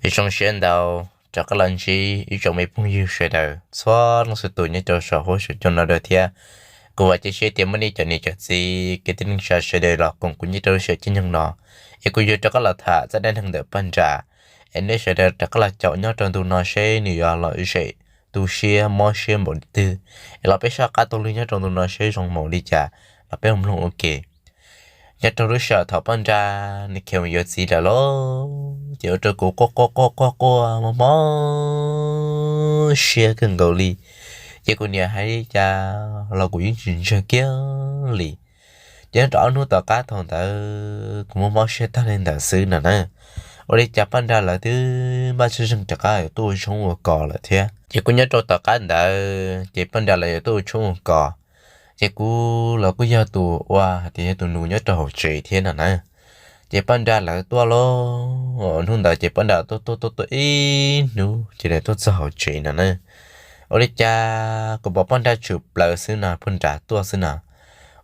Zoo siab ntau rov qab los ntsib ib tsoom me phooj ywg sawv daws txhua leej txhua tus nyob rau saum huab saum cua no dua thiab. Kuv vam thiab cia siab tias muaj nej cov niam cov txiv kwv tij neej tsa sawv daws los koom kuv nyob rau lub sij hawm caij nyoog no, es kuv yuav rov qab los tham txoj dab neeg ntawm Paj Nra, es nej sawv daws rov qab los caum nyob rau ntu no seb nws yuav los zem tu siab mob siab npaum li twg, es los peb soj qab taug lw nyob rau ntu no seb zoo npaum li cas, los peb mus mloog ua ke. Nyob rau lub sij hawm thaum Paj Nra nws khiav mus yuav txiv lawm lauj, ces ua rau kuv quaj quaj quaj quaj quaj mob mob siab kawg nkaus li. Ces kuv niam hais li cas los kuv yeej tsis ntseeg kiag li. Ces nyob rau ob hnub tom qab thaum ntawd kuv mob mob siab tag li ntawd xwb no na, ua li cas Paj Nra lawv twb npaj tswv zeeg rov qab tuaj ua tshoob ua kos lawm thiab. Ces kuj nyob rau tom qab ntawd ces Paj Nra lawv yuav tuaj ua tshoob ua kos, ces kuv los kuj yog tus ua hais tias yog tus nus nyob rau hauv tsev thiab no na. Ces Paj Nra lawv tuaj lauj, hnub ntawd ces Paj Nra tuaj tuaj tuaj tuaj ib hnub ces lawv tuaj txog hauv tsev no na. Ua li cas kuv pom Paj Nra tshwm plaws xwb no, Paj Nra tuaj xwb no.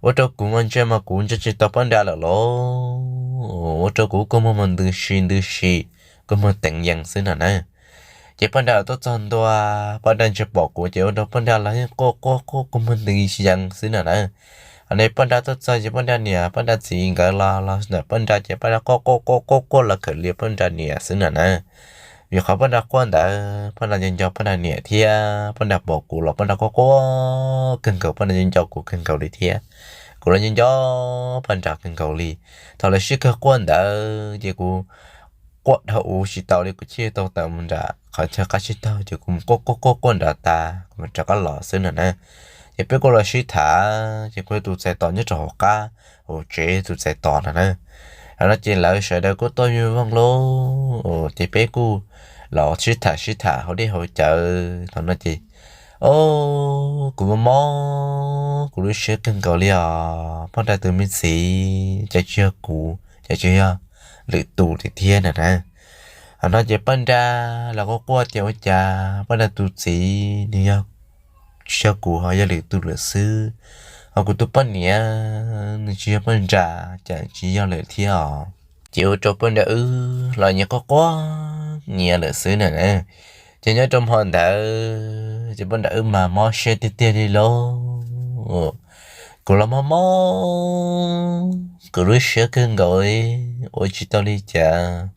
Ua rau kuv mas ntsia mas kuv ntsia tsis tau Paj Nra lawm lauj, ua rau kuv kua muag mas ntws si ntws si, kua muag teev yees xwb no na. Ces Paj Nra tuaj txog ntua, Paj Nra ntsia pom kuv ces ua rau Paj Nra los quaj quaj quaj kua muag ntws yees xwb no na. Hos ne Paj Nra tuaj txog ces Paj Nra niam Paj Nra txiv nkawd los los ntawm Paj Nra ces Paj Nra quaj quaj quaj quaj quaj los kawm lias Paj Nra niam xwb no na. Vim qhov Paj Nra quaj ntawd Paj Nra nco nco Paj Nra niam thiab Paj Nra pom kuv los Paj Nra quaj quaj kawg nkaus, Paj Nra nco nco kuv kawg nkaus li thiab. Kuv los nco nco Paj Nra kawg nkaus li. Thaum lawv sib kawg quaj ntawd ces kuv quaj dhau ua tsis tau li, kuv thiaj tau tawm mus nram qhov chaw qab tsib taug ces kuv mus quaj quaj quaj quaj nram tas kuv mam rov qab los xwb no na. Ces peb kuj los sib tham, ces kuv yog tus txais tos nyob rau hauv qab, hauv tsev tus txais tos no na. Hos no ces lawv sawv daws kuj tuaj vij voog lauj, ces peb kuj los sib tham sib tham hauv dej hauv cawv thaum no ces, o, kuv mob mob kuv lub siab kawg nkaus li os. Paj Nra tus me txiv ces tsis yog kuv, ces tsis yog lwm tus li thiab no na. Hos no ces Paj Nra los quaj quaj tias ua cas Paj Nra tus txiv nws yog tsis yog kuv ho yog lwm tus lawm xwb, hos kuv tus poj niam nws tsis yog Paj Nra ces tsis yog lawm thiab os. Ces ua rau Paj Nra wb los nyias quaj quaj nyias lawm xwb na. Ces nyob rau hmo ntawd ces Paj Nra wb mas mob siab tiag tiag li lauj. Kuv los mob mob kuv lub siab kawg nkaus, ua tsis tau li cas.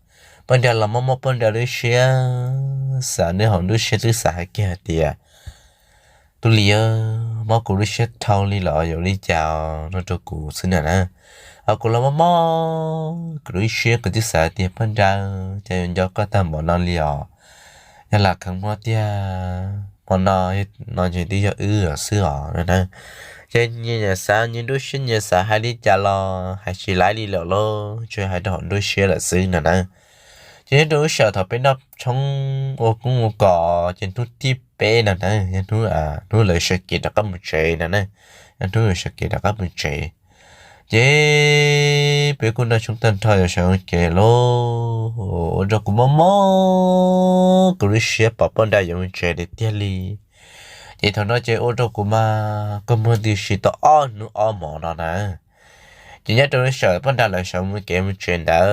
Paj Nra los mob mob Paj Nra lub siab, xav nyob hauv nruab siab twb xav hais kiag hais tias tub li, mob kuv lub siab dhau li los yuav li cas no rau kuv xwb na. Hos kuv los mob mob kuv lub siab, kuv twb xav tias Paj Nra, cas yuav nco koj tag npaum no li os. Yog lam kheev mob tiag hmo no, no ces twb yog wb xwb os no na. Ces nyias xav nyias nruab siab, nyias xav hais li cas los hais tsis laib li lawm lauj, tsuas hais rau hauv nruab siab lawm xwb no na. Ces nyob rau lub sij hawm thaum peb noj tshoob ua koob ua kos ces hnub thib peb no na, yog hnub, hnub lawv sawv kev rov qab mus tsev no na, yog hnub lawv sawv kev rov qab mus tsev. Ces peb kuj noj tshoob tag nrho yuav sawv mus tsev lauj, ua rau kuv mob mob kuv lub siab pom Paj Nra yuav mus tsev tiag tiag li. Ces thaum no ces ua rau kuv mas kua muag ntws si tau ob hnub ob hmos no na. Ces nyob rau lub sij hawm Paj Nra lawv sawv mus kev mus tsev ntawd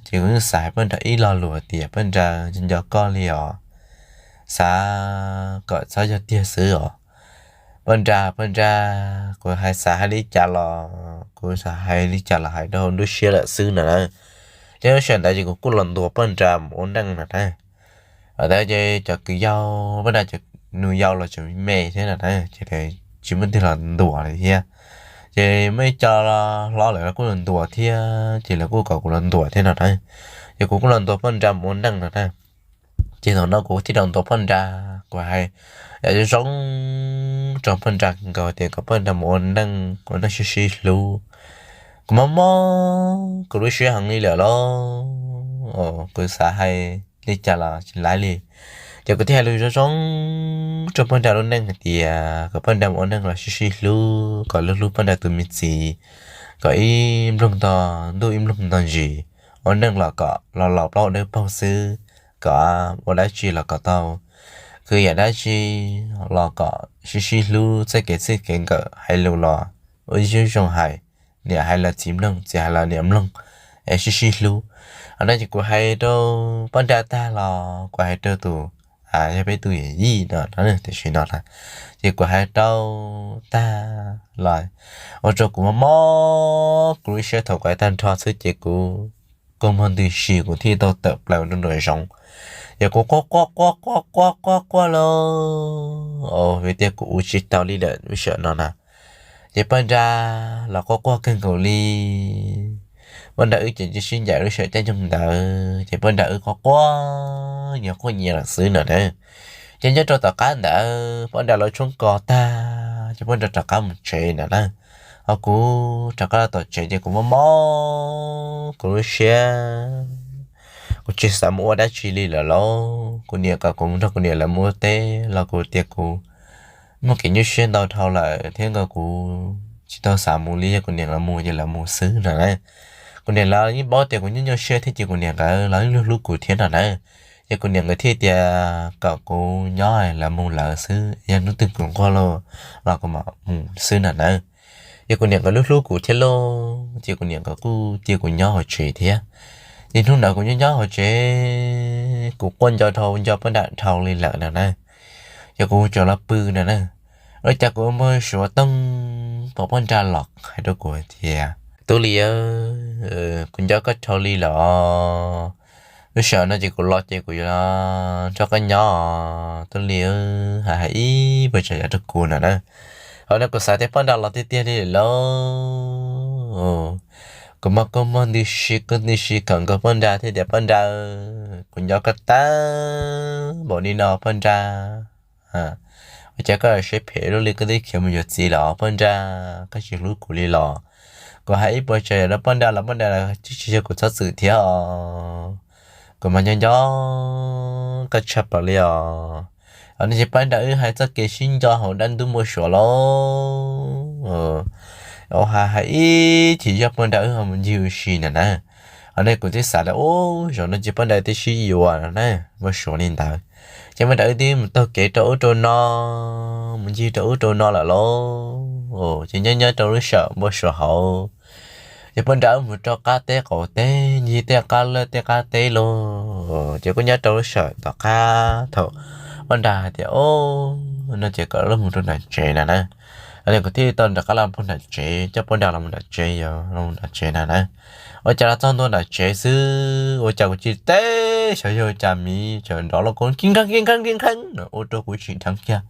ces kuv yeej xav hais Paj Nra ib lo lus tias Paj Nra, nco nco koj li os, xav kom txhob yog tiag xwb os. Paj Nra, Paj Nra, kuv hais xav hais li cas los, kuv xav hais li cas los hais rau hauv nruab siab lawm xwb no na. Ces lub sij hawm ntawd ces kuv kuj los ntuas Paj Nra mus ua neej no na. Ntawd ces cov kwv yau, Paj Nra cov nus yau los tseem me thiab no na, ces tsis muaj leej twg los ntuas li thiab. Ces muaj ib co hlob lawm los kuj los ntuas thiab, ces lawv kuj kom kuv los ntuas thiab no na. Ces kuv kuj los ntuas Paj Nra mus ua neej no na. Ces thaum no kuv thiaj los ntuas Paj Nra, kuv hais yam zoo zoo rau Paj Nra kawg nkaus tias kom Paj Nra mus ua neej, ua neej sib sib hlub. Kuv mob mob kuv lub siab heev li lawm lauj, kuv xav hais li cas los tsis laib li. Ces kuv thiaj hais lus zoo zoo rau Paj Nra lub neej hais tias kom Paj Nra mus ua neej los sib sib hlub, kom hlub hlub Paj Nra tus me txiv, kom ib nploog ntog ntuj ib nploog ntog ntsis, ua neej los kom los los plaub dawb paug xwb, kom ua dab tsi los kom tau, khwv yam dab tsi los kom sib sib hlub, txoj kev txij kev nkawm hais lus los ua zoo zoo hais, niam hais los txiv mloog, txiv hais los niam mloog, es sib sib hlub. Qhov no ces kuv hais rau Poj Nra tag los kuv hais rau tus, yog peb tus yawm yij no, tam sim no na, ces kuv hais rau tag los ua rau kuv mob mob kuv lub siab thaum kuv hais tag nrho xwb ces kuv kua muag ntws si kuv thiaj tau tawm plaws rau nraum zoov. Ces kuv quaj quaj quaj quaj quaj quaj quaj los vim tias kuv ua tsis tau li lawm lub sij hawm no na. Ces Poj Nra los quaj quaj kawg nkaus li. Poj Nra wb ces sib ncaim lub sij hawm caij nyoog ntawd ces Poj Nra wb quaj quaj nyias quaj nyias lawm xwb no na. Ces nyob rau tom qab ntawd Poj Nra lawv tshoob kos tag ces Poj Nra rov qab mus tsev no na. Ho kuv rov qab los tom tsev ces kuv mob mob kuv lub siab, kuv tsis xav mus ua dab tsi li lawm lauj. Kuv niam kom kuv mus nrog kuv niam lawv mus ua teb los kuv tias kuv muaj kev nyuaj siab ntau dhau lawm thiab nkaus kuv tsis tau xav mus li, yog kuv niam lawv mus ces lawv mus xwb no na. Kuv niam lawv yeej paub tias kuv nyuaj nyuaj siab thiab ces kuv niam nkawd los yeej hlub hlub kuv thiab no na. Ces kuv niam nkawd thiaj tias kom kuv nyob lawv mus lawv xwb, yog hnub twg kuv nquag los los kuv mam mus xwb no na. Ces kuv niam nkawd hlub hlub kuv thiab lauj ces kuv niam nkawd kuj cia kuv nyob hauv tsev thiab. Ces hnub ntawd kuv nyob nyob hauv tsev, kuv quaj nco dhau nco Poj Nra dhau li lawm no na. Ces kuv tseem los pw no na, ua cas kuv npau suav toog pom Poj Nra los hais rau kuv tias, Tub Lis, kuv nco koj dhau li lawm os. Lub sij hawm no ces kuv los ces kuv yuav nrog koj nyob os Tub Lis, hais hais ib puas tsav yam rau kuv no na. Hauv no kuv xav tias Poj Nra los tiag tiag li lawm lauj. Kuv mas kua muag ntws si kua ntws si khawm nkaus Poj Nra thiab tias, Poj Nra, kuv nco koj tag npaum li no Poj Nra. Ua cas koj siab phem luaj li, koj twb khiav mus yuav txiv lawm Poj Nra, koj tsis hlub kuv li los? Kuv hais ib puas tsav yam rau Poj Nra los Poj Nra tsis yog kuv txhob txwm thiab os. Kuv mas nco nco koj tshaj plaws li os. Hauv no ces Poj Nra wb hais txoj kev sib nco hauv dab ntub npau suav lauj. Hais hais ib chim zog Poj Nra wb ho mus ncig ua si na na. Hauv no kuv twb xav tias, Ub, zaum no ces Poj Nra twb sib yuav no na, npau suav li ntawd. Ces Poj Nra wb twb mus taug kev rau ub rau no, mus ncig rau ub rau no lawm lauj. Ces nyob nyob rau lub sij hawm npau suav hauv, ces Poj Nra wb mus rau qab teb qaum teb, ncig tej qab lawj tej qab teb lauj. Ces kuj nyob rau lub sij hawm tom qab thaum Poj Nra hais tias, Ub, no ces kom wb mus rau nram tsev na na. Kuv thiaj tau rov qab los puag nram tsev, coj Poj Nra los mus nram tsev, yog los mus nram tsev na na. Ua cas los txog ntua nram tsev xwb ua cas kuv tsis teb xyov yog cas miv tseem nrov lauj koob ki nkeeb ki nkeeb ki nkeeb no ua rau kuv tsim dheev kiag.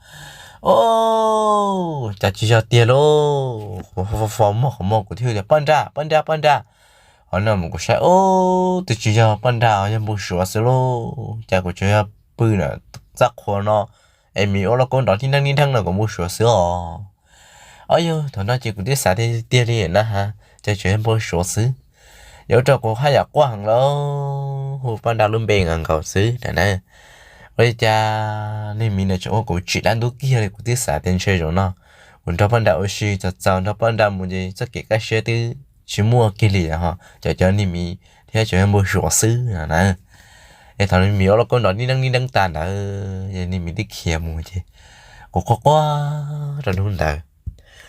Ub, cas tsis yog tiag lauj. Kuv fo fo muag qhov muag kuv thiaj tias, Poj Nra, Poj Nra, Poj Nra. Hauv no mus kuv saib, Ub, twb tsis yog Poj Nra, yog npau suav xwb lauj. Cas kuv tseem yog pw na, txaj qhua no es miv ua lauj koob nrov tib ntheeb tib ntheeb no kuv npau suav xwb os. Ob yog thaum no ces kuv twb xav tiag tiag li na ha, ces tseem yog npau suav xwb. Yog ua rau kuv haj yam quaj heev lauj, hu Poj Nra lub npe nkaus nkaus xwb na na. Ua li cas niag miv no tseem ua kuv tsim dab ntub kiag li, kuv twb xav tias ntshe zaum no kuv nrog Poj Nra ua si txaus txaus, nrog Poj Nra mus ces txoj kev kaj siab twb tsis muaj kiag li ho, cov cov niag miv thiab tseem yog npau suav xwb no na. Es thaum niag miv ua lauj koob nrov tib ntheeb tib ntheeb tas ntawd ces niag miv twb khiav mus ces kuv quaj quaj rau hnub ntawd.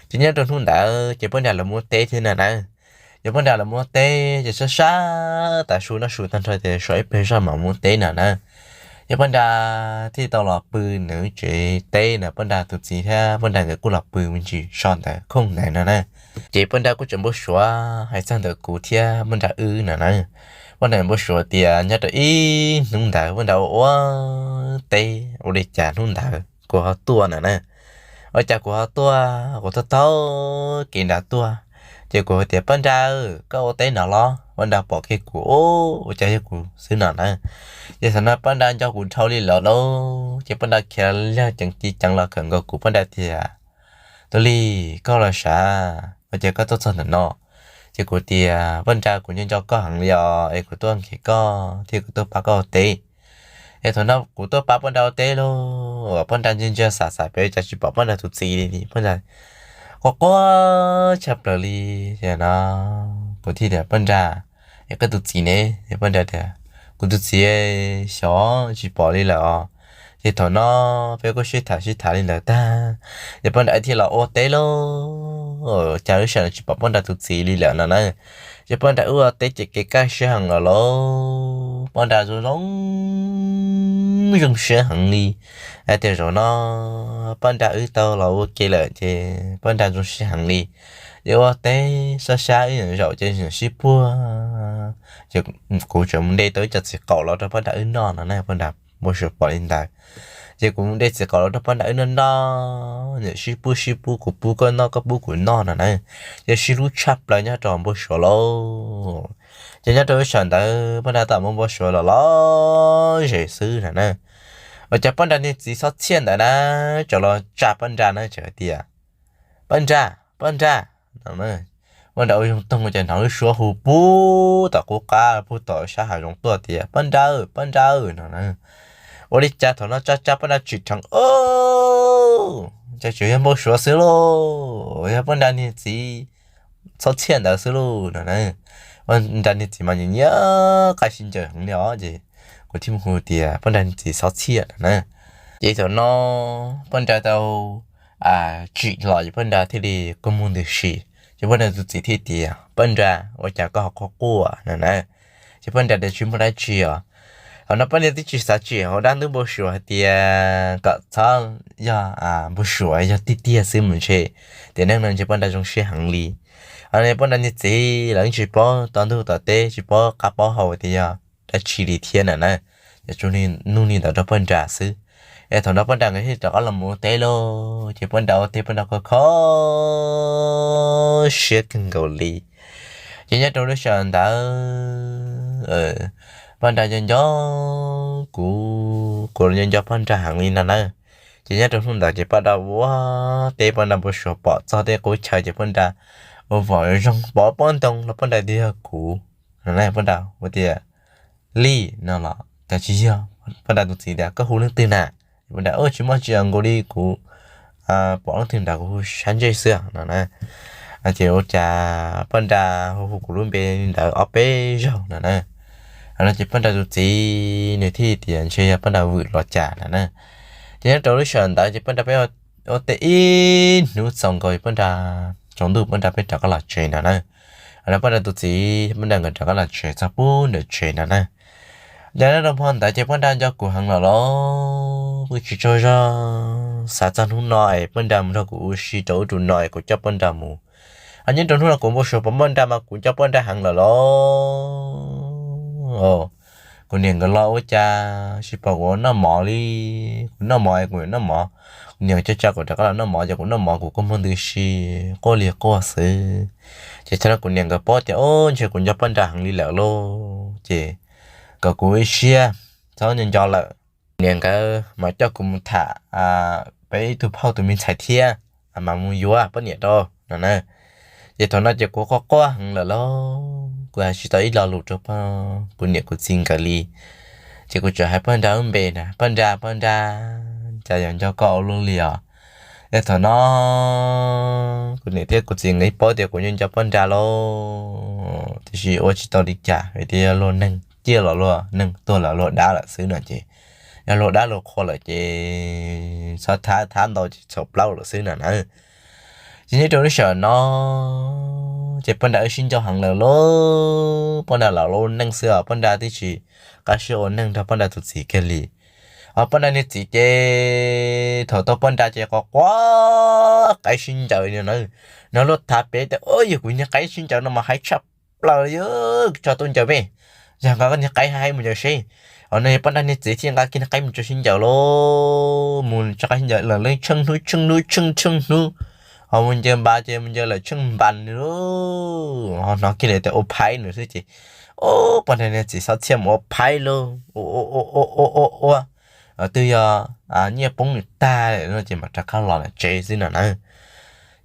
Ces nyob rau hnub ntawd ces Poj Nra lawv mus ua teb thiab na na. Ces Poj Nra lawv mus ua teb ces sab sab tas su noj su tag nrho ces so ib pliag zoj mam mus ua teb na na. Ces Poj Nra thiaj tau los pw nws tsev teb na, Poj Nra tus txiv thiab Poj Nra nkawd kuj los pw me ntsis so ntawd khooj ntawd no na. Ces Poj Nra kuj tseem npau suav hais txog ntawm kuv thiab Poj Nra wb no na. Poj Nra npau suav tias nyob rau ib hnub ntawd Poj Nra ua ua teb ua li cas hnub ntawd kuv ho tuaj na na. Ua cas kuv ho tuaj, kuv taug taug kev nrad tuaj, ces kuv hais tias, Poj Nra, koj ua teb no los? Poj Nra pom kiag kuv, ua cas yog kuv xwb no na. Ces thaum no Poj Nra nco kuv dhau li lawm lauj, ces Poj Nra khiav liag ceev ci ceev los khawm nkaus kuv, Poj Nra tias, Tub Lis, koj los sav, ua cas koj tuaj txog ntawm no? Ces kuv tias, Poj Nra, kuv nco nco koj heev li os, es kuv tuaj nrhiav koj thiab kuv tuaj pab koj ua teb. Es thaum no kuv tuaj pab Poj Nra ua teb lauj, Poj Nra ntsia ntsia xav xav pem cas tsis pom Poj Nra tus txiv li. Poj Nra quaj quaj tshaj plaws li. Ces no kuv thiaj tias, Poj Nra, es koj tus txiv ne? Poj Nra tias, Kuv tus txiv xyov tsis pom li lawm os. Ces thaum no peb kuj sib tham sib tham li ntawd tag, ces Poj Nra thiaj los ua teb lauj, cas lub sij hawm no tsis pom Poj Nra tus txiv li lawm no na. Ces Paj Nra wb ua teb ces kev kaj siab heev lawm lauj, Paj Nra zoo zoo zoo siab heev li. Hais tias zaum no Paj Nra wb tau los ua ke lawm ces Paj Nra zoo siab heev li. Ces ua teb sab sab wb zaum ces sib puag, ces kuv tseem mus de tau ib co txiv qaum los rau Paj Nra wb noj no na, Paj Nra npau suav pom li ntawd. Ces kuv mus de txiv qaum los rau Paj Nra wb noj noj, sib pub sib pub, kuv pub koj noj koj pub kuv noj no na, ces sib hlub tshaj plaws nyob rau npau suav lauj. Ces nyob rau lub sij hawm ntawd Paj Nra tam muaj npau suav los los zem xwb no na. Ua cas Paj Nra niag txiv Xob Txhiaj ntawd na, tseem los tsa Paj Nra na, tseem hais tias, Paj Nra, Paj Nra, no. Paj Nra ua zoo toog ua cas hnov lub suab hu puag tom qub qab puag tom sab hav zoov tuaj tias, Paj Nra, Paj Nra no na. Ua li cas thaum no tsa tsa Paj Nra tsim dheev, cas tseem yog npau suav xwb lauj, yog Paj Nra niag txiv Xob Txhiaj ntawd xwb lauj no na. Paj Nra niag txiv mas nyiam nyiam qaib sib ncaws heev li os, ces kuv thiaj mus hu tias Paj Nra niag txiv Xob Txhiaj no na. Ces thaum no Paj Nra tau tsim los ces Paj Nra thiaj li kua muag ntws si. Ces Paj Nra tus txiv thiaj tias, Paj Nra, ua cas koj ho quaj quaj no na? Ces Paj Nra tias tsis muaj dab tsi os. Thaum no Paj Nra twb tsis xav tsim hauv dab ntub npau suav hais tias kom txhob yog npau suav, yog tiag tiag xwb mas ntshe tiam neej no ntshe Paj Nra zoo siab heev li. Ho Paj Nra niag txiv lawv tsis paub tom ntug tom teb, tsis paub qab paub hau tias yog dab tsi li thiab no na. Ces tsuas nug li ntawd rau Paj Nra xwb. Es thaum no Paj Nra nkawd thiaj rov qab los mus ua teb lauj, ces Paj Nra ua teb Paj Nra kho kho siab kawg nkaus li. Ces nyob rau lub sij hawm ntawd Paj Nra nco nco kuv, kuv los nco nco Paj Nra heev li no na. Ces nyob rau hnub ntawd ces Paj Nra ua teb Paj Nra npau suav pom txog tej qub chaw ces Paj Nra ua vos zoo pom pob ntoo los Paj Nra tias yog kuv no na. Paj Nra ua tias, Li no los cas tsis yog? Paj Nra tus txiv tias, Koj hu leej twg na? Paj Nra, Tsis muaj tsi os, nkaus li kuv pom leej twg nrad kuv hu sab ntsej xwb no na. Ces ua cas Paj Nra hu hu kuv lub npe li ntawd ob peb zaug no na. Thaum no ces Paj Nra tus txiv nws thiaj tias ntshe yog Paj Nra vwm los cas no na. Ces nyob rau lub sij hawm ntawd ces Paj Nra peb ua teb ib hnub txaus nkaus Paj Nra, tsaus ntuj Paj Nra peb rov qab los tsev no na. Thaum no Paj Nra tus txiv Paj Nra nkawd rov qab los tsev txog pub nram tsev no na. Ces nyob rau hmo ntawd ces Paj Nra nco kuv heev lawm lauj, kuv tsis tsaug zog xav txog hnub no es Paj Nra mus nrog kuv ua si rau ub rau no es kuv coj Paj Nra mus. Ho nyob rau hnub no kuv npau suav pom Paj Nra mas kuv nco Paj Nra heev lawm lauj. Kuv niam nkawd los ua cas tsis pom kuv noj mov li, kuv noj mov es kuv noj mov, kuv niam nkawd tsa kuv rov qab los noj mov ces kuv noj mov kuv kua muag ntws si, quaj li quaj xwb. Ces thaum no kuv niam nkawd paub tias, Ub, ntshe kuv nco Paj Nra heev li lawm lauj, ces kom kuv ib siab txhob nco nco lawm. Niam nkawd mas coj kuv mus tham peb ib tug phauj tus me ntxhais thiab, mas mus yuav poj niam rau no na. Ces thaum no ces kuv quaj quaj heev lawm lauj, kuv hais tsis tau ib lo lus rau kuv niam kuv txiv nkawd li. Ces kuv txawm hais Paj Nra lub npe na, Paj Nra, Paj Nra, cas yuav nco koj ua luaj li os. Ces thaum no kuv niam thiab kuv txiv nkawd paub tias kuv nco nco Paj Nra lauj, tiam sis ua tsis tau li cas vim tias yog luag neeg ciaj los luag neeg tuag lawm luag dab lawm xwb no ces, yog luag dab luag qhua lawm ces txhob thab thab ntau ces txhaum plaub lawm xwb no na. Ces nyob rau lub sij hawm no ces Paj Nra wb sib nco heev lawm lauj, Paj Nra los ua neej xwb os, Paj Nra twb tsis qab siab ua neej nrog Paj Nra tus txiv kiag li. Ho Paj Nra niag txiv ces thaum tau Paj Nra ces quaj quaj qaib sib ncaws no na. No luag tham pem tias, Ub, yog kuv niag qaib sib ncaws no mas hais tshaj plaws li, tso tuaj ncaws me, yog nqa koj niag qaib hais mus ncaws seb. Ho no yog Paj Nra niag txiv thiaj nqa kiag niag qaib mus tso sib ncaws lauj, mus tso qaib sib ncaws lawm leej tsheej hnub tsheej hnub tsheej tsheej hnub, ho mus ncaws npas ces mus ncaws lawm tsheej npas li lauj. Ho hnov kiag li tias ua phaib no xwb ces, Ub, Paj Nra niag txiv xob txhiaj mus ua phaib lauj, ua ua, twb yog nyiaj poob nws tag no ces mam rov qab los lawm tsev xwb no na.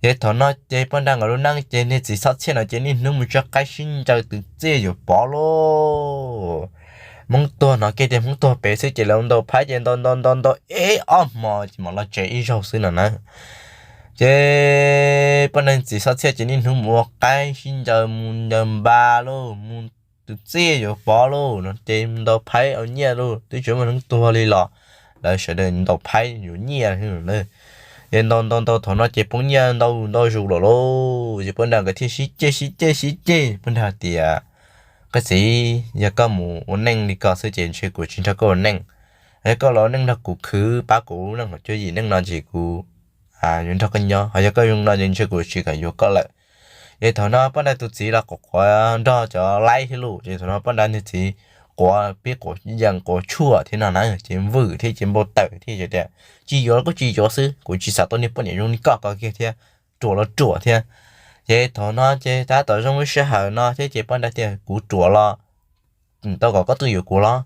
Ces thaum no ces Paj Nra nkawd lub neej ces niag txiv xob txhiaj no ces niaj hnub mus tso qaib sib ncaws twv txiaj yuav pov lauj. Hmoob tuag hnov kiag tias Hmoob tuag pem xwb ces lawv ntaus phaib ces ntaus ntaus ntaus ntaus ib ob hmo ces mam los tsev ib zaug xwb no na. Ces Paj Nra txiv xob txhiaj ces niaj hnub mus ua qaib sib ncaws mus ncaws npas lauj, mus twv txiaj yuav pov lauj no ces ntaus phaib ua nyiaj lauj, twb tsis muaj Hmoob tuag li los lawv sawv daws ntaus phaib yuav nyiaj na. Ces ntaus ntaus ntaus thaum no ces poob nyiaj ntau ntau zus lawm lauj. Ces Paj Nra nkawd thiaj sib ceg sib ceg sib ceg, Paj Nra tias, Koj txiv, yog koj mus ua neej li ko xwb ces ntshe kuv tsis nrog koj ua neej. Yog koj los ua neej nrog kuv khwv pab kuv lub neej hauv cuab yim neej no ces kuv yuav nrog koj nyob, ho yog koj zoo no ces ntshe kuv tsis kam yuav koj lawm. Ces thaum no Paj Nra tus txiv los quav quav nrog cov laib thiab lauj. Ces thaum no Paj Nra niag txiv quav pib quav yees quav tshuaj thiab no na, ces vwm thiab ces npau taws thiab tias, Tsis yuav los kuj tsis yuav xwb, kuv tsis xav tau niag poj niam zoo li koj ko kiag thiab, ruam los ruam thiab. Ces thaum no ces tab tom zoo lub sij hawm no thiab ces Paj Nra tias, Kuv ruam los tau kom koj tuaj yuav kuv los?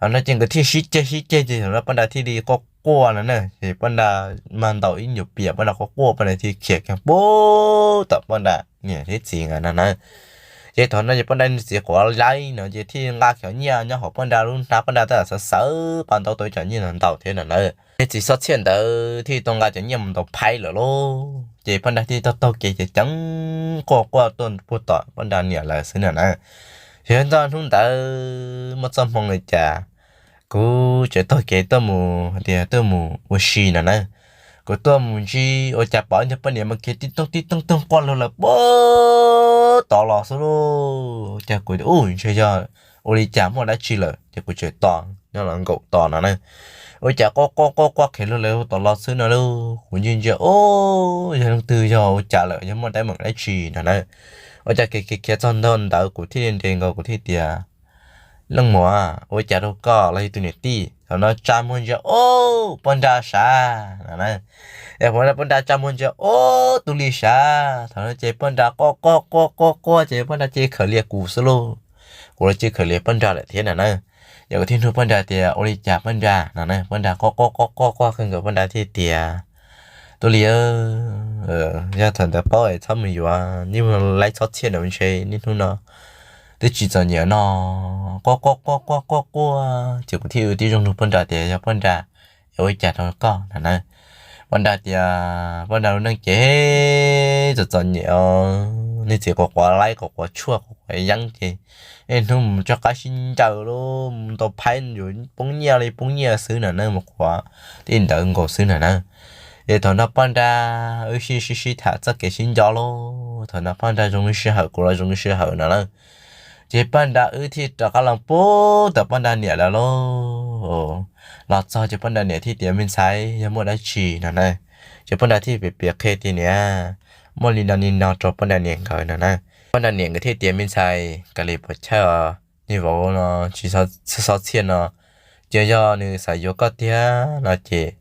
Thaum no ces nkawd thiaj sib ceg sib ceg ces thaum no Paj Nra thiaj li quaj quaj no na, ces Paj Nra mas ntaus ib nyuag piam Paj Nra quaj quaj, Paj Nra thiaj khiav kiag pub tom Paj Nra niam thiab txiv nkawd no na. Ces thaum no ces Paj Nra niag txiv quav laib no ces thiaj nqa cov nyiaj nyob hauv Paj Nra lub hnab, Paj Nra tab tom xav xav pab ntau tau cov nyiaj ntau ntau thiab no na. Niag txiv Xyob Txhiaj ntawd thiaj tau nqa cov nyiaj mus ntaus phaib lawm lauj. Ces Paj Nra thiaj taug taug kev ces ceev quaj quaj tuaj puag tom Paj Nra niam lawv xwb no na. Ces nyob hnub ntawd muaj txoj hmoo li cas, kuv tseem taug kev tuaj mus tias tuaj mus ua si no na. Kuv tuaj mus ntsib ua cas pom ib tug poj niam mas khiav tib toog tib toog toog quaj luag lawm puag tod los xwb lauj. Ces kuv tias, Ub, ntshe yog ua li cas muaj dab tsi lawm? Ces kuv tseem tos nyob los nkaum tos no na. Ua cas quaj quaj quaj quaj khiav luag lawm tom los xwb no lauj. Kuv ntsia ntsia, Ub, yog leej twg, yog ua cas lawm, yog muaj teeb meem dab tsi no na? Ua cas khiav khiav khiav txog ntua ntawd kuv thiaj li nres nkaus kuv thiaj tias, Leej muam, ua cas rau koj los yog tus niam tij? Thaum no tsa muag ntsia, Ub, Paj Nra sav no na. Es Paj Nra tsa muag ntsia, Ub, tus li sav. Thaum no ces Paj Nra quaj quaj quaj quaj quaj ces Paj Nra cia li khawm lias kuv xwb lauj. Kuv los cia li khawm lias Paj Nra lawm thiab no na. Ces kuv thiaj nug Paj Nra tias, Ua li cas Paj Nra no na? Paj Nra quaj quaj quaj quaj quaj kawg nkaus, Paj Nra thiaj tias, Tus li, yog thaum ntawd paub es txhob mus yuav, niaj hnub laib Xyob Txhiaj ntawd ntshe niaj hnub no twb tsis txom nyem no. Quaj quaj quaj quaj quaj quaj ces kuv thiaj ua tib zoo nug Paj Nra tias, Yog Paj Nra, es ua cas rau koj no na? Paj Nra tias Paj Nra lub neej ces txom txom nyem os, niag txiv quav quav laib quav quav tshuaj quav quav yeeb ces niaj hnub mus tso qab sib ncaws lub mus ntaus phaib yuav poob nyiaj li poob nyiaj xwb no na, mus quav tej ntawd nkaus xwb no na. Ces thaum no Paj Nra wb sib sib sib tham txoj kev sib nco lauj, thaum no Paj Nra zoo lub sij hawm kuv los zoo lub sij hawm no lawm. Ces Paj Nra wb thiaj rov qab los pub tom Paj Nra niam lawv lauj. Los txog ces Paj Nra niam thiaj tias, Me ntxhais, yog muaj dab tsi no na? Ces Paj Nra thiaj piav piav qhia tias, Niam, muaj li no li no rau Paj Nra niam nkawd no na. Paj Nra niam nkawd thiaj tias, Me ntxhais, kav liam puas chawj os, niag vauv no tsis, Xyob Txhiaj no, ces yog nws xav yuav koj tiag no ces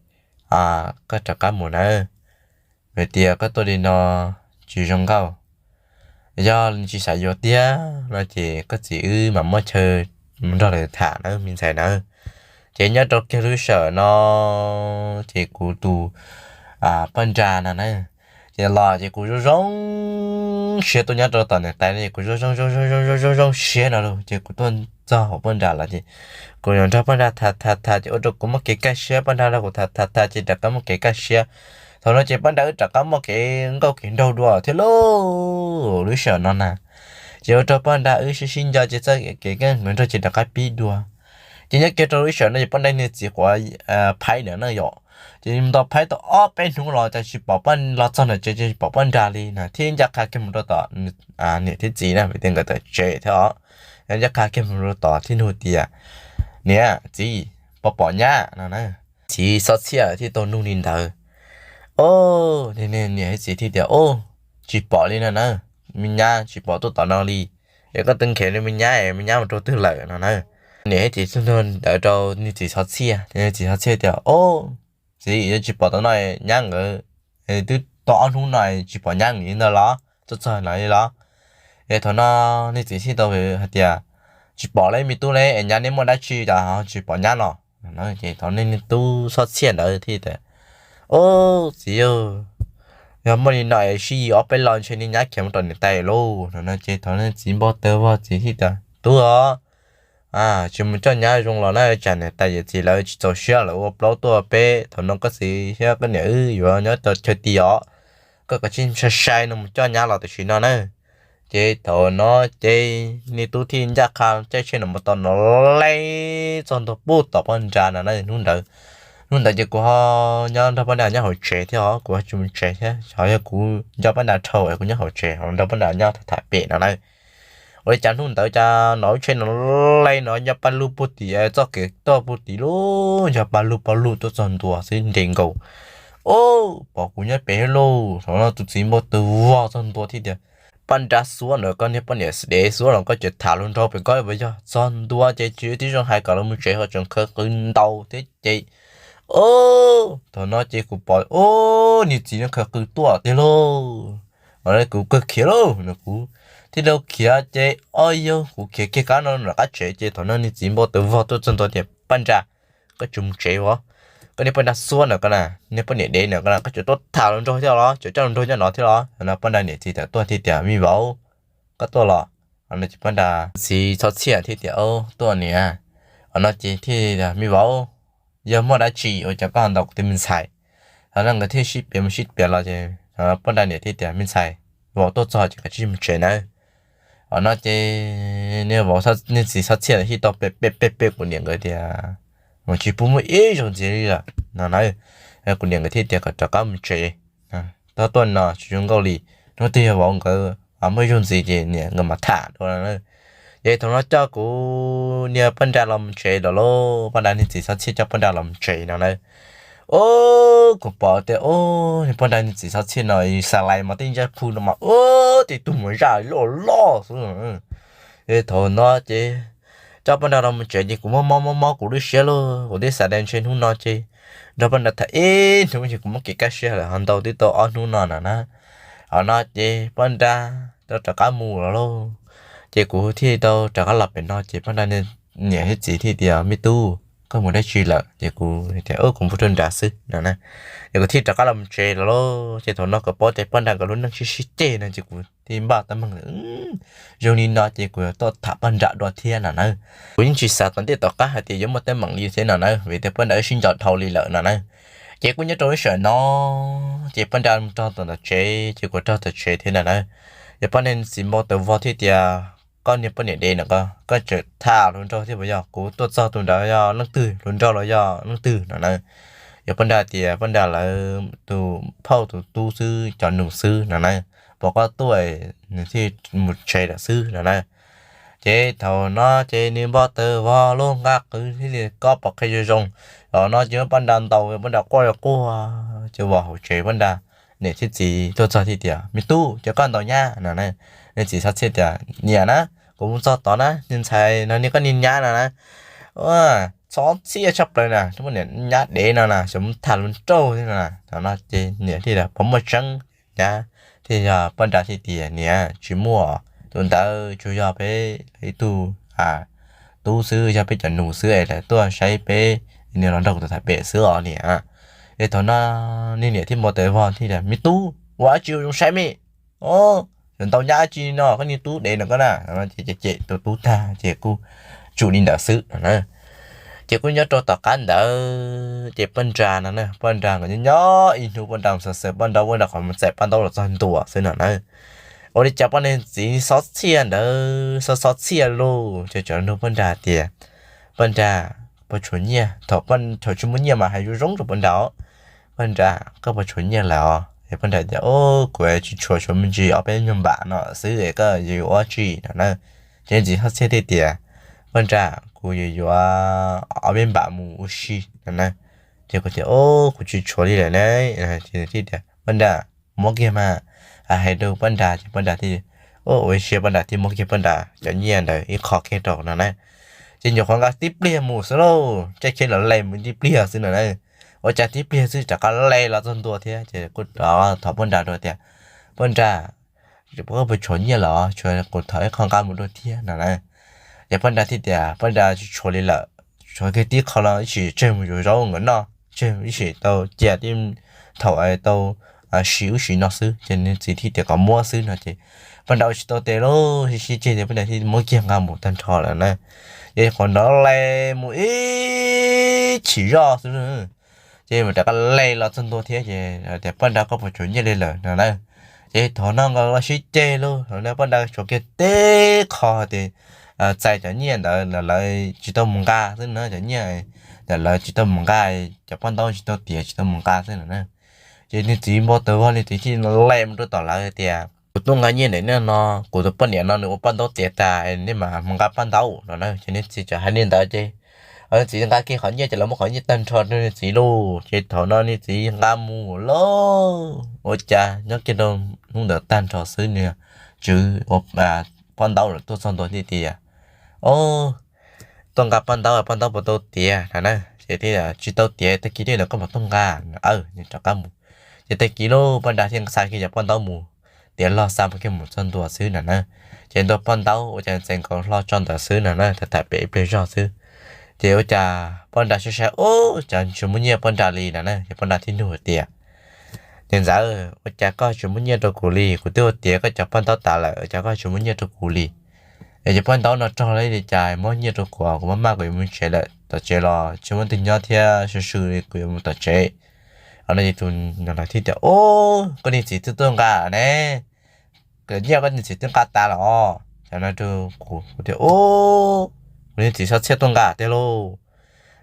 koj rov qab mus nawb. Vim tias koj tuaj li no tsis zoo nkauj. Yog nws tsis xav yuav tiag no ces koj txiv wb mam muab chaw mus nrog lawv tham nawb me ntxhais nawb. Ces nyob rau kiag lub sij hawm no ces kuv tus Paj Nra no na, ces los ces kuv zoo zoo siab tuaj nyob rau tom niam tais no ces kuv zoo zoo zoo zoo zoo zoo zoo siab no lauj. Ces kuv tuaj txog hauv Paj Nra lawm ces kuv yuav nrog Paj Nra tham tham tham ces ua rau kuv muaj kev kaj siab, Paj Nra nrog kuv tham tham tham ces rov qab muaj kev kaj siab. Thaum no ces Paj Nra wb rov qab muaj kev nkauj kev nraug dua thiab lauj. Lub sij hawm no na ces ua rau Paj Nra wb sib sib nco ces txoj kev kaj nraug ces rov qab pib dua. Ces nyob kiag rau lub sij hawm no ces Paj Nra niag txiv quav phaib ntawd na yom, ces ntaus phaib tau ob peb hnub los cas tsis pom Paj, los txog ntawm tsev ces tsis pom Paj Nra li na, thiaj ncaj qha kiag mus rau tom niam thiab txiv na, vim tias nkawd tawm tsev thiab os. Ncaj qha kiag mus rau tod thiaj nug tias, Niam txiv, puas pom nyab no na? Txiv Xyob Txhiaj thiaj tau nug li ntawd. Niam thiab txiv thiaj tias, Tsis pom li no na, me nyab tsis pom tuaj tom no li. Es koj twb nrhiav li me nyab es me nyab mus rau twg lawm no na? Niam thiab txiv thiaj nug ntawd rau niag txiv Xyob Txhiaj, niag txiv Xyob Txhiaj tias, Txiv, yog tsis pom tom no, nyab nkawd twb tau ob hnub no tsis pom nyab nkawd li ntawd los, tuaj txog no li los? Es thaum no niag txiv thiaj tau hais tias, Tsis pom li me tub li, es nyab neb muaj dab tsi cas ho tsis pom nyab no? Ces thaum niag tub Xyob Txhiaj ntawd thiaj tias, Txiv, yog muaj li no es sib yig ob peb lo ntshe niag nyab khiav mus rau niam tais lauj no. Ces thaum niag txiv npau taws vog txiv thiaj tias, Tub os, tsis mus coj nyab zoo los na, tsam niam tais yawm txiv lawv tsis txaus siab lawv ua plaub tuaj peb, thaum no koj txiv thiab koj niam wb yuav nyob tau chaw ti os. Koj kav tsij sai sai no mus coj nyab los tam sim no na. Ces thaum no ces niag tub thiaj ncaj qha caij tsheb no mus tom no, leb txog ntua pub tom Paj Nra no na. Hnub ntawd Hnub ntawd ces kuv ho nyob nrog Paj Nra nyob hauv tsev thiab os, kuv ho tsis mus tsev thiab, ho yog kuv nco Paj Nra dhau es kuv nyob hauv tsev ho nrog Paj Nra nyob tham tham pem no na. Ua li cas hnub ntawd cas hnov lub tsheb no le no nyob paj lug puag tim txoj kev tuaj puag tim lub, nyob paj lug paj lug tuaj txog ntua xwb nres nkaus. Ub, pom kuv nyob pem thiab lauj, thaum no tus txiv npau taws vog txog ntua thiab tias, Paj Nra, xuab ntawm koj niag poj niam dev xuab los koj tseem tham hluas nraug pem koj puas yog? Txog ntua ces tsis tib zoo hais kom los mus tsev ho tseem khawv qw ntau thiab ces. Ub, thaum no ces kuv pom ub, niag txiv no khawv qw tuaj tiag lauj. Kuv kawg khiav lauj no, kuv thiaj rau khiav ces ob yog kuv khiav kiag qab no nram qab tsev ces thaum no niag txiv npau taws vog tuaj txog ntua tias, Paj Nra, koj tseem mus tsev os? Koj niag Paj Nra xuab ntawm koj na, niag poj niam dev ntawm koj na, koj tseem tuaj tham hluas nraug thiab los? Tseem coj hluas nraug nyob no thiab los? No Paj Nra niam txiv tawm tuaj thiaj tias, Me vauv, koj tuaj los? Ces Paj Nra txiv txhob txhiaj thiaj tias, Tuaj niam. No ces thiaj tias, Me vauv, yog muaj dab tsi ua cas koj ntaus kuv tej me ntxhais? Thaum no nkawd thiaj sib piav mus sib piav los ces Paj Nra niam thiaj tias, Me ntxhais, vauv tuaj txog ces kav tsij mus tsev nawb. No ces niag vauv, niag txiv txhob txhiaj thiaj tau pe pe pe pe kuv niam nkawd tias, Vauv tsis pub muaj ib zaug ntxiv li lawm no na. Kuv niam nkawd thiaj tias kom rov qab mus tsev, txhob tuaj no tsis zoo nkauj li. Hnub twg yog vauv nkawd muaj ib zaug ntxiv ces niam nkawd mam tham dua no na. Ces thaum no coj kuv niag Paj Nra los mus tsev lawm lauj, Paj Nra niag txiv txhob txhiaj coj Paj Nra los mus tsev no na. Ub, kuv pom tias ub, niag Paj Nra niag txiv txhob txhiaj no xa lais mas tej ntsaj phu no mas ub, tej tug mas zaj loj loj xwb. Thaum no ces coj Paj Nra los mus tsev ces kuv mob mob mob mob kuv lub siab lauj, kuv twb xav tias ntshe hnub no ces nrog Paj Nra tham ib hnub ces kuv muab kev kaj siab lawm ho ntau twb tau ob hnub no no na. Thaum no ces Paj Nra tau rov qab mus lawm lauj, ces kuv thiaj tau rov qab los pem no ces Paj Nra niam thiab txiv thiaj tias, Me tub, koj mus dab tsi lawm? Ces kuv tias, Kuv mus rau nrad xwb no na. Ces kuv thiaj rov qab los mus tsev lawm lauj. Ces thaum no kuv paub tias Paj Nra nkawd lub neej sib sib ceg no ces kuv thiaj npaj teeb meem, Zoo li no ces kuv yuav tuaj tham Paj Nra dua thiab no na. Kuv yeej tsis xav tom ntej tom qab hais tias yuav muaj teeb meem li thiab no na, vim tias Paj Nra wb sib nco dhau li lawm no na. Ces kuj nyob rau lub sij hawm no ces Paj Nra mus rau tom ntawm tsev ces kuv rau tom tsev thiab no na. Ces Paj Nra txiv npau taws vog thiaj tias, Koj niag poj niam dev no, koj tseem tham hluas nraug thiab puas yog? Kuv tuaj txog tus ntawd yog leej twg, hluas nraug los yog leej twg no na? Yog Paj Nra tias Paj Nra lawv tus phauj tus tub xwb, cov nus xwb no na. Pom koj tuaj nws thiaj mus tsev lawm xwb no na. Ces thaum no ces nws npau taws vog lub nqa qw thiaj li kob pov qhia zoo zoo. Thaum no ces Paj Nra ntaus, Paj Nra quaj quaj ces vov hauv tsev, Paj Nra niam thiab txiv tuaj txog thiaj tias, Me tub, cas koj ntaus nyab no na? Niag txiv txhob txhiaj tias, Niam na, kuv mus txog tod na, niag ntxhais no niag koj niag nyab no na, txhob txhiaj tshaj plaws na, niam nyab dev no na, xyov mus tham hluas nraug thiab no na. Thaum no ces niam thiaj tias, Puas muaj tseeb? Nyab thiaj yog Paj Nra thiaj tias, Niam, tsis muaj, tus ntawd tsuas yog peb ib tug tub xwb, yog peb cov nus xwb es lawv tuaj saib peb niag hluas nraug tus tham pem xwb os niam. Es thaum no niag niam thiaj npau taws vog thiaj tias, Me tub, ua dab tsi zoo saib me, yuav ntaus nyab dab tsi no, koj niag tub dev no koj na. Ces cem cem tus tub tag ces kuj tsum li ntawd xwb no na. Ces kuj nyob rau tom qab ntawd ces Paj Nra no na, Paj Nra nkawd nyob nyob ib hnub, Paj Nra mus xav xav, Paj Nra ua rau qhov mus txais paj ntaub los txog ntua xwb no na. Ua li cas Paj Nra txiv xob txhiaj ntawd xob xob txhiaj lauj, ces tseem nug Paj Nra tias, Paj Nra, puas tshuav nyiaj? Thaum tsis muaj nyiaj mas hais zoo zoo rau Paj Nra, Paj Nra, koj puas tshuav nyiaj lawm os? Es Paj Nra tias, Kuv tsis tshuav, tshuav me ntsis ob peb nyuag npam no xwb es koj yuav ua dab tsi no na? Ces txiv xob txhiaj thiaj tias, Paj Nra, kuv yuav yuav ob peb npam mus ua si no na. Ces kuv tias, Kuv tsis tshuav li lawm ne. Ces thiaj tias, Paj Nra, muab kiag mas. Hais rau Paj Nra ces Paj Nra thiaj, ua sia Paj Nra thiaj muab kiag Paj Nra cov nyiaj ntawd ib qho kiag rau no na. Ces nyuam qhuav nqa tib pliag mus xwb lauj, caij tsheb los le mus tib pliag xwb no na. Ua cas tib pliag xwb rov qab le los txog ntua thiab ces kuj rov thov Paj Nra dua tias, Paj Nra, koj puas tshuav nyiaj los? Tshuav, kuv thov ib qho nqa mus dua thiab no na. Ces Paj Nra thiaj tias Paj Nra tsis tshuav li lawm, tshuav kiag tib qho los ib sim tseg mus yuav zaub nkawd noj, tseg ib sim tau cia tib thaum tau siv ub siv no xwb. Ces nws txiv thiaj tias kom muab xwb no ces Paj Nra ua tsis tau tes lauj, sib sib ceg ces Paj Nra thiaj muab kiag nqa mus tag nrho lawm na. Ces qhov nrov le mus ib chim zoj xwb, ces mam rov qab le los txog ntua thiab ces tias, Paj Nra, koj puas tshuav nyiaj li lawm no na? Ces thaum no nkawd los sib ceg lauj, thaum no Paj Nra tshuav kiag tib qho tias txais cov nyiaj ntawd lawv tsis tau mus nqa xwb na, cov nyiaj lawv tsis tau mus nqa, cov poj ntaub tsis tau tiav tsis tau mus nqa xwb na. Ces niag txiv npau taws vog, niag txiv thiaj li mus rau tom lawv tias, Kuv tuaj nqa nyiaj ntawm nej no, kuv tus poj niam no nws ua poj ntaub tiav tas, nej mam mus nqa poj ntaub no na. Ces niag txiv txawm hais li ntawd ces niag txiv nqa kiag qhov nyiaj ces lawv muab qhov nyiaj tag nrho rau niag txiv lauj. Ces thaum no niag txiv nqa mus lauj, ua cas nyob kiag rau hnub ntawd tag nrho xwb, niag tswv ua poj ntaub lawm tuaj txog ntua thiaj tias, Tuaj nqa poj ntaub, poj ntaub puas tau tiav na? Ces thiaj, Tsis tau tiav, tag kis li ntawd koj mam tuaj nqa. Aw, rov qab mus. Ces tag kis lauj, poj nrag thiaj xa kiag cov poj ntaub mus, tiav log xa kiag mus txog ntua xwb na na. Ces ntua poj ntaub ua cas txais nkaus hlo tso ntawd xwb na na, tham tham pem ib pliag zog xwb. Ces ua cas poj nrag saib saib, Ub, cas tsis muaj nyiaj poj nrag li na na. Ces poj nrag thiaj nug tias, Niam ntxawm, ua cas koj tsis muab nyiaj rau kuv li? Kuv twb ua tiav koj cov poj ntaub tas lawm, ua cas koj tsis muab nyiaj rau kuv li? Es cov poj ntaub no raug li cas muab nyiaj rau kuv, kuv maj maj kuv yuav mus tsev lawm, tom tsev los tsis muaj leej twg nyob thiab, sw sw li kuv yuav mus tom tsev. Ho no ces tus no thiaj tias, Ub, koj niag txiv twb tuaj nqa ne, nyiaj koj niag txiv twb nqa tas los? Ces no rau kuv tias, Ub, kuv niag txiv xov txhiaj tuaj nqa tiag lauj.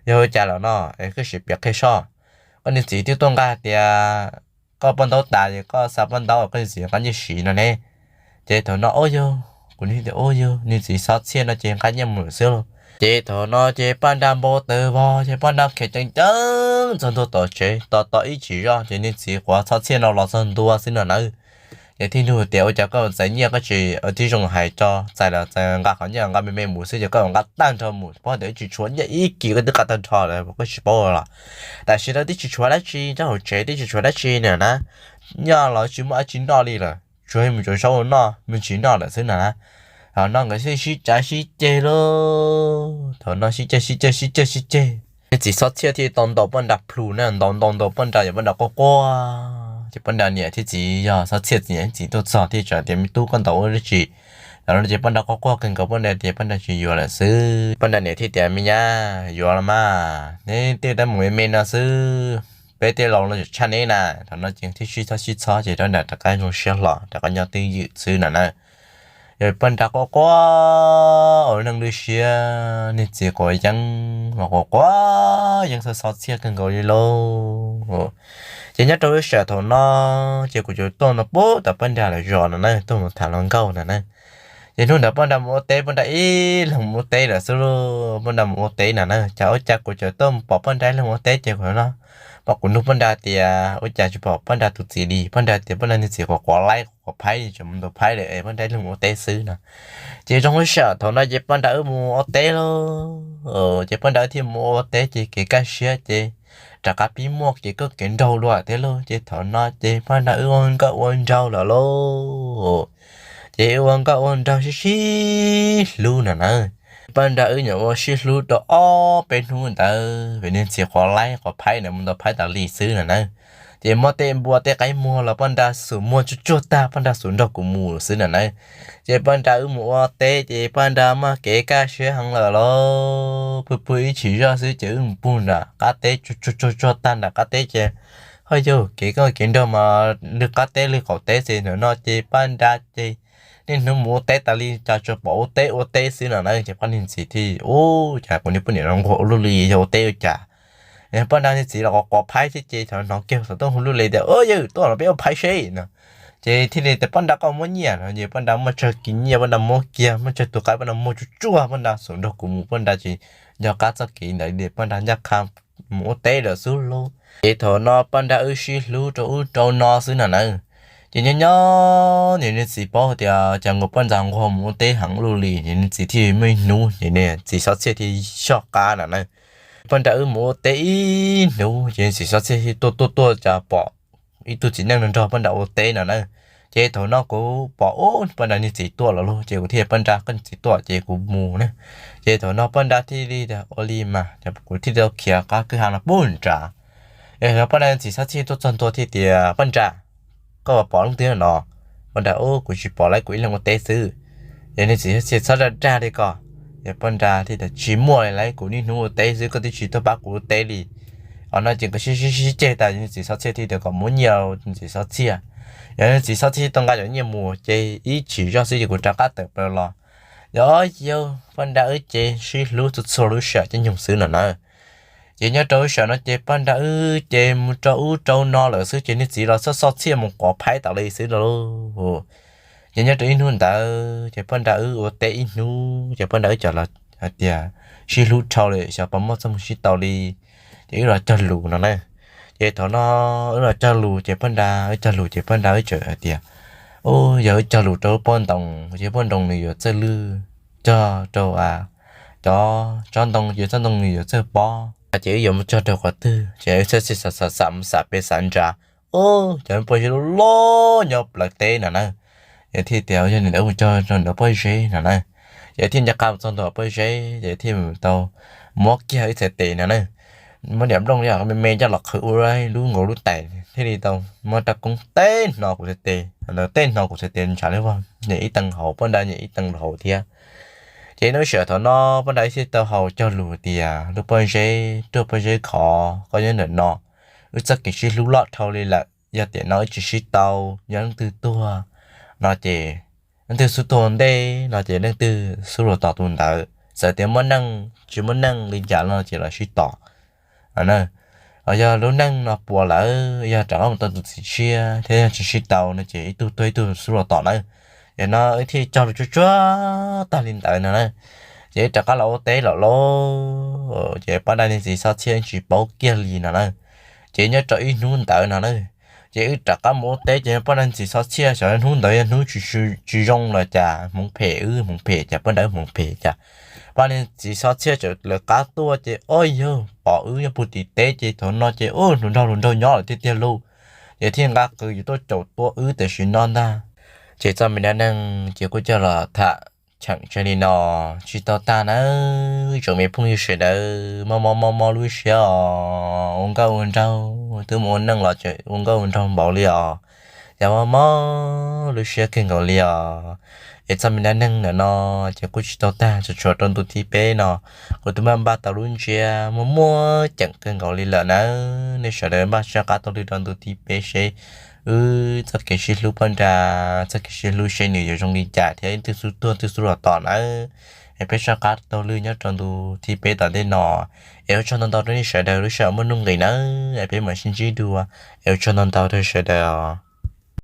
Yog ua cas los no es koj sim piav qhia soj. Koj niag txiv twb tuaj nqa tias koj poj ntaub tas es koj xa poj ntaub koj niag txiv nqa nyiaj siv no ne. Ces thaum no, Ub yog, kuv niag tias, Ub yog, niag txiv xov txhiaj no ces nqa nyiaj mus lawm xwb lauj. Ces thaum no ces poj nrag npau taws vog, ces poj nrag khiav ceev ceev txog ntua tom tsev, tos tos ib tsam zoj ces niag txiv quav xov txhiaj no los txog ntua xwb no nawb. Ces thiaj nug tias, Ua cas koj txais nyiaj koj tsis ua tib zoo hais tso, txais los txais nqa qhov nyiaj nqa me me mus xwb, ces koj nqa tag nrho mus, paub tias tsis tshuav nyiaj ib kis koj twb nqa tag nrho lawm, koj tsis paub los? Tam sim no twb tsis tshuav dab tsi, nyob hauv tsev twb tsis tshuav dab tsi na na, nyob los tsis muaj dab tsi noj li lawm, tsuas yog mus tsuav zaub noj me ntsis noj lawm xwb na na. Ho no nkawd thiaj sib cav sib ceg lauj. Thaum no sib ceg sib ceg sib ceg sib ceg, niag txiv xov txhiaj thiaj tau ntaus poj nrag plhu na, ntaus ntaus ntaus poj nrag, yog poj nrag quaj quaj. Ces poj nrag niam thiab txiv yog xov txhiaj txiv niam txiv tuaj txog thiaj txawm tias, Me tub, koj ntaus ua dab tsi? Thaum no ces poj nrag quaj quaj kawg nkaus, poj nrag tias poj nrag tsis yuav lawm xwb. Poj nrag niam thiaj tias, Me nyab, yuav los mas, neb twb tab mus me me no xwb, peb tej laus los tshaj neb na. Thaum no ces thiaj sib txhob sib txhob ces rov nram rov qab zoo siab hlo rov qab nyob twj ywm xwb na na. Yog poj nrag quaj quaj ua neej lwj siab, niag txiv quav yeeb los quaj quaj yeeb xov xov txhiaj kawg nkaus li lauj. Ces nyob rau lub sij hawm thaum no ces kuv cov tuaj no puag tom poj nrag lawv zos no na, tuaj mus tham hluas nkauj no na. Ces hnub ntawd poj nrag mus ua teb, poj nrag ib leeg mus ua teb lawm xwb lauj, poj nrag mus ua teb no na. Cas ua cas kuv cov tuaj pom poj nrag ib leeg ua teb ces kuv no, pom kuv nug poj nrag tias ua cas tsis pom poj nrag tus txiv li, poj nrag tias poj nrag niag txiv quav quav laib quav phaib, tseem mus ntaus phaib lawm es poj nrag ib leeg mus ua teb xwb no. Ces zoo lub sij hawm thaum no ces poj nrag wb mus ua teb lauj. Ces poj nrag wb thiaj mus ua teb ces kev kaj siab ces rov qab pib muaj kev kaj kev nraug dua thiab lauj. Ces thaum no ces poj nrag wb ua nkauj ua nraug lawm lauj. Ces wb ua nkauj ua nraug sib sib hlub no na. Poj nrag wb nyuam ua sib hlub rau ob peb hnub ntawd vim niag txiv quav laib quav phaib na, mus ntaus phaib tas li xwb no na. Ces muab tej npua tej qaib muag los poj nrag xub muag tsuag tsuag tag, poj nrag xub nrog kuv mus xwb no na. Ces poj nrag wb mus ua teb ces poj nrag muaj kev kaj siab heev lawm lauj. Pw pw ib tsam zoj xwb ces wb mus pw nram qab teb tsuag tsuag tag nram qab teb ces, Ho yog kev kaj kev nraug mas lwg qab teb lwg qaum teb xwb no ces poj nrag ces niaj hnub mus ua teb tas li cas tsuas pom ua teb ua teb xwb no na. Ces poj niag txiv thiaj, Ub, cas kuv niag poj niam no nquag ua luaj li, yog ua teb ua cas? Poj nrag niag txiv los quav quav phaib thiab ces thaum hnov kiag xov tooj hu luaj li tias, Ub, yawg tuaj los peb ua phaib seb no. Ces thiaj li tias, Poj nrag koj muab nyiaj no. Ces poj nrag muaj tsawg kiv nyiaj poj nrag muab kiag, muaj tsawg tus qaib poj nrag muag tsuag tsuag, poj nrag xub nrog kuv mus, poj nrag tsis nco qab txoj kev ntawd li, poj nrag ncaj qha mus ua teb lawm xwb lauj. Ces thaum no poj nrag wb sib hlub rau ub rau no xwb no na. Ces nyob nyob ces niag txiv paub tias cas nkaus poj nrag nquag mus ua teb heev luaj li, ces niag txiv thiaj muaj ib hnub ces niag txiv xov txhiaj thiaj soj qab no na. Poj nrag wb mus ua teb ib hnub ces niag txiv xov txhiaj thiaj tuaj tuaj tuaj cas pom ib tug txiv neej nrog poj nrag ua teb no na. Ces thaum no kuv pom ub poj nrag niag txiv tuaj lawm lauj, ces kuv thiaj, Poj nrag koj niag txiv tuaj ces kuv mus na. Ces thaum no poj nrag thiaj li tias, Ua li mas, kuv thiaj li tau khiav qab kwj ha no pub nrad. Es poj nrag niag txiv xov txhiaj tuaj txog ntua thiaj tias, Poj nrag, koj puas pom leej twg no? Poj nrag, Ub, kuv tsis pom lauj, kuv ib leeg ua teb xwb. Ces niag txiv xov txhiaj txhob dag dag li ko. Ces poj nrag thiaj tias, Tsis muaj li lauj, kuv niaj hnub ua teb xwb, koj twb tsis tuaj pab kuv ua teb li. Ho no ces nkawd sib sib sib ceg tas, niag txiv xov txhiaj thiaj tias kom muab nyiaj rau niag txiv xov txhiaj. Yog niag txiv xov txhiaj tuaj nqa cov nyiaj mus ces ib tsam zoj xwb ces kuv rov qab tawm plaws los. Yog yog poj nrag wb ces sib hlub txhua txhua lub sij hawm caij nyoog xwb no na. Ces nyob rau lub sij hawm no ces poj nrag wb ces mus rau ub rau no lawm xwb ces niag txiv los txhob xo txhiaj mus quav phaib tas li xwb no lauj. Ces nyob rau ib hnub ntawd ces poj nrag wb ua teb ib hnub ces poj nrag wb cov los hais tias sib hlub dhau li xyov puas muaj txoj hmoo sib tau li. Ces wb los cog lus no na. Ces thaum no wb los cog lus ces poj nrag wb cog lus ces poj nrag wb txawm hais tias, u, yog wb cog lus rau lub pob ntoo ces lub pob ntoo nws yuav txawj lwj, cog rau cov tsob ntoo ces tsob ntoo nws yuav txawj pob. Ces wb yuav mus cog rau qhov twg ces wb txawm xam xam mus xam pem xam nrad, u, cov pob zeb loj loj nyob plawv teb no na. Ces thiaj tias yog li ntawd mus cog rau ntawm pob zeb no na. Ces thiaj nco qab mus txog ntawm pob zeb ces thiaj mus tau muab kiag ib txhais tes no na, muab niam nplooj me me coj los qhwv ua lub nkaus lub tais thiaj li tau muab rab koob teb hno kuv txhais tes, ntawd teb hno kuv txhais tes ntshav li vog, nyem ib tee hauv, poj nrag nyem ib tee hauv thiab. Ces lub sij hawm thaum no poj nrag wb thiaj tau haus cog lus tias lub pob zeb ruaj pob zeb khov, koj nyob ntawm no, wb txoj kev sib hlub loj dhau li lawm, yog tiam no wb tsis sib tau, yog leej twg tuag no ces leej twg xub tuag ntej no ces leej twg xub los tom tus ntawd, txawm tias muaj neej tsis muaj neej li cas no ces los sib tom. Yog lub neej no puas lawm yog rov qab mus tau tus txiv tshiab thiab yog tsis sib tau no ces ib tug tuag ib tug xub los tom nawb. Ces no wb thiaj cog lus tsuag tsuag tag li ntawd no na. Ces wb rov qab los ua teb lawm lauj. Ces poj nrag niag txiv xob txhiaj tsis paub kiag li no na. Ces nyob rau ib hnub ntawd no na, ces wb rov qab mus ua teb ces poj nrag niag txiv xob txhiaj xyov hnub ntawd yog hnub tsis zoo los cas, hmoov phem wb hmoov phem cas, poj nrag wb hmoov phem cas, poj nrag niag txiv xob txhiaj txawm lawv qab tuaj ces o yog pom wb nyob puag tim teb ces thaum no ces u hluas nraug hluas nraug nyob lawm tiag tiag lauj. Ces thiaj nqa qws yuav tuaj caum tua wb tam sim no ntag. Ces txoj me dab neeg ces kuj coj los tham cheem tseg li no tsis tau tag nawb tsoom me phooj ywg sawv daws. Mob mob mob mob lub siab os, ua nkauj ua nraug twb mus ua neej los tseem ua nkauj ua nraug npaum li os. Yog mob mob lub siab kawg nkaus li os. Es txoj me dab neeg ntawm no ces kuj tsis tau tag, tsuas tshuav rau ntu thib peb no kuv twb npaj npaj tau lub ntsiab muaj muaj ceem kawg nkaus li lawm nawb. Nej sawv daws npaj soj qab taug lw rau ntu thib peb seb wb txoj kev sib hlub poj nrag, txoj kev sib hlub seb nws yuav zoo li cas thiab leej twg xub tuag leej twg xub los tom nawb. Es peb soj qab taug lw nyob rau ntu thib peb tom ntej no. Es ua tsaug ntau ntau rau nej sawv daws, lub sij hawm muaj nuj nqis nawb, es peb mam sib ntsib dua. Es ua tsaug ntau ntau rau sawv daws os.